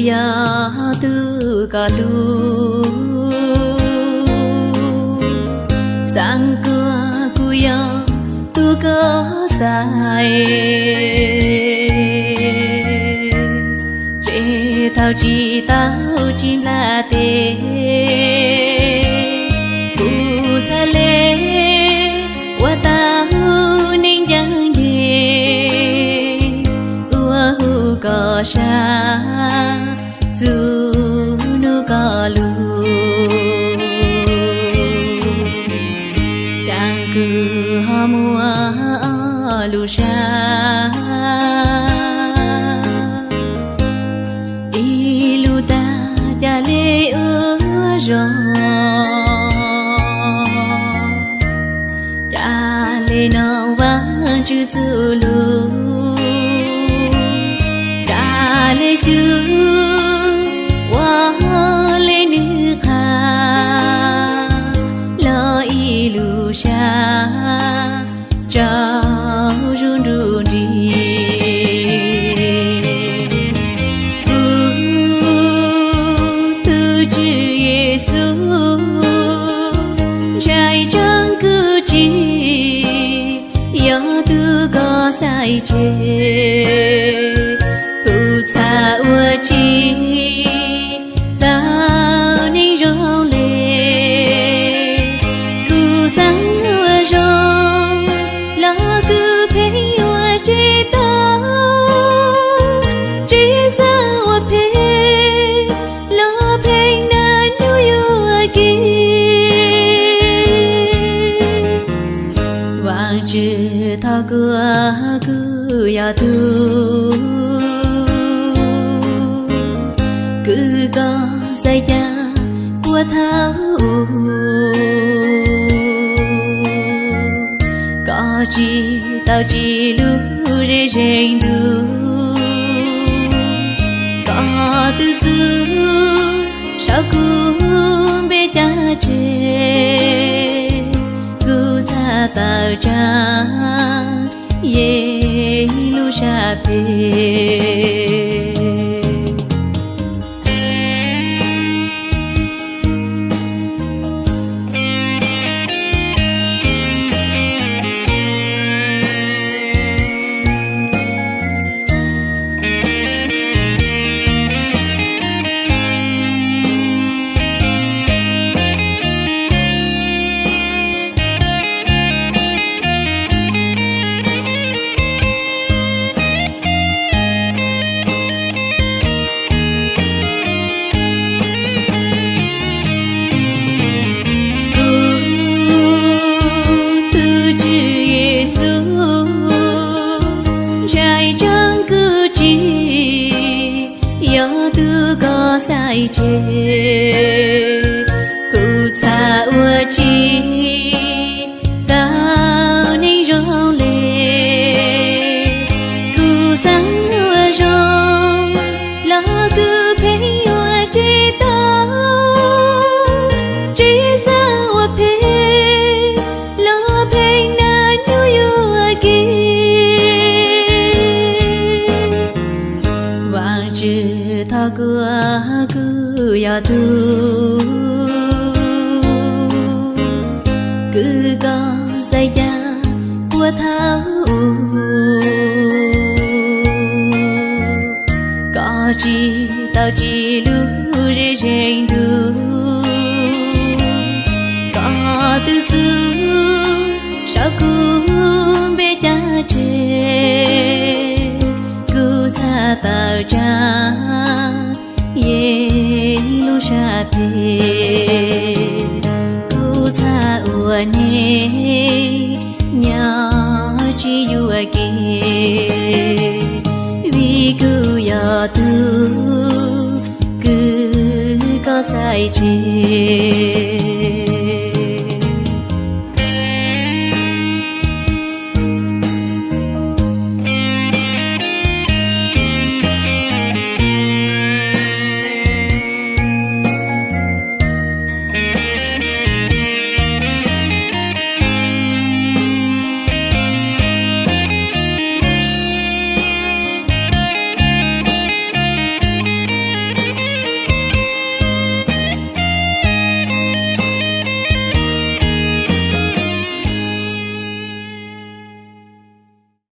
Yog tus koj hlub, xav kuas kuv yog tus koj xaiv. Ces thaum tsis tau tsis nplas tes, kuv txhaj le ua tau neeg ncaj ncees uas hu koj sab txug nug koj lug. Cas kuv ho muaj lub sab ib lub tag, cas le ua zoo, cas le noog Vaajtswv txuj lug, cas le xyum ua le nwg qha los ib lub sab tsaug zuj nruj nrig. Kuv tug Tswv Yexus, ntshai tsaam kuv tsi yog tug koj xaiv tseg, kuv txhaj ua tsi tau neeg zoo le. Kuv xaav ua zoo los kuv pheej ua tsi tau, tsi xaav ua phem los pheej naj nub yuam kev. Vaajtswv thov kuas kuv yog tug kws koj xaiv ca puab thaum ub, koj tsi tau tsi lub zeej zeeg ntuj, koj tug xub sau kuv npe ca tseg, kuv txhaj tawm tsaam Yeluxapees. Kuv tug Tswv Yexus, ntshai tsaam kuv tsi yog tug koj xaiv tseg, kuv txhaj ua tsi tau neeg zoo le. Kuv xaav ua zoo los kuv pheej ua tsi tau, tsi xaav ua phem los pheej naj nub yuam kev. Vaajtswv thov kuas kuv yog tug kws koj xaiv ca puab thaum ub, koj tsi tau tsi lub zeej zeeg ntuj, koj tug xub sau kuv npe ca tseg, kuv txhaj tawm tsaam Yeluxapees. Kuv txhaj ua neeg nyob tsi yuam kev, vim kuv yog tug kws koj xaiv tseg.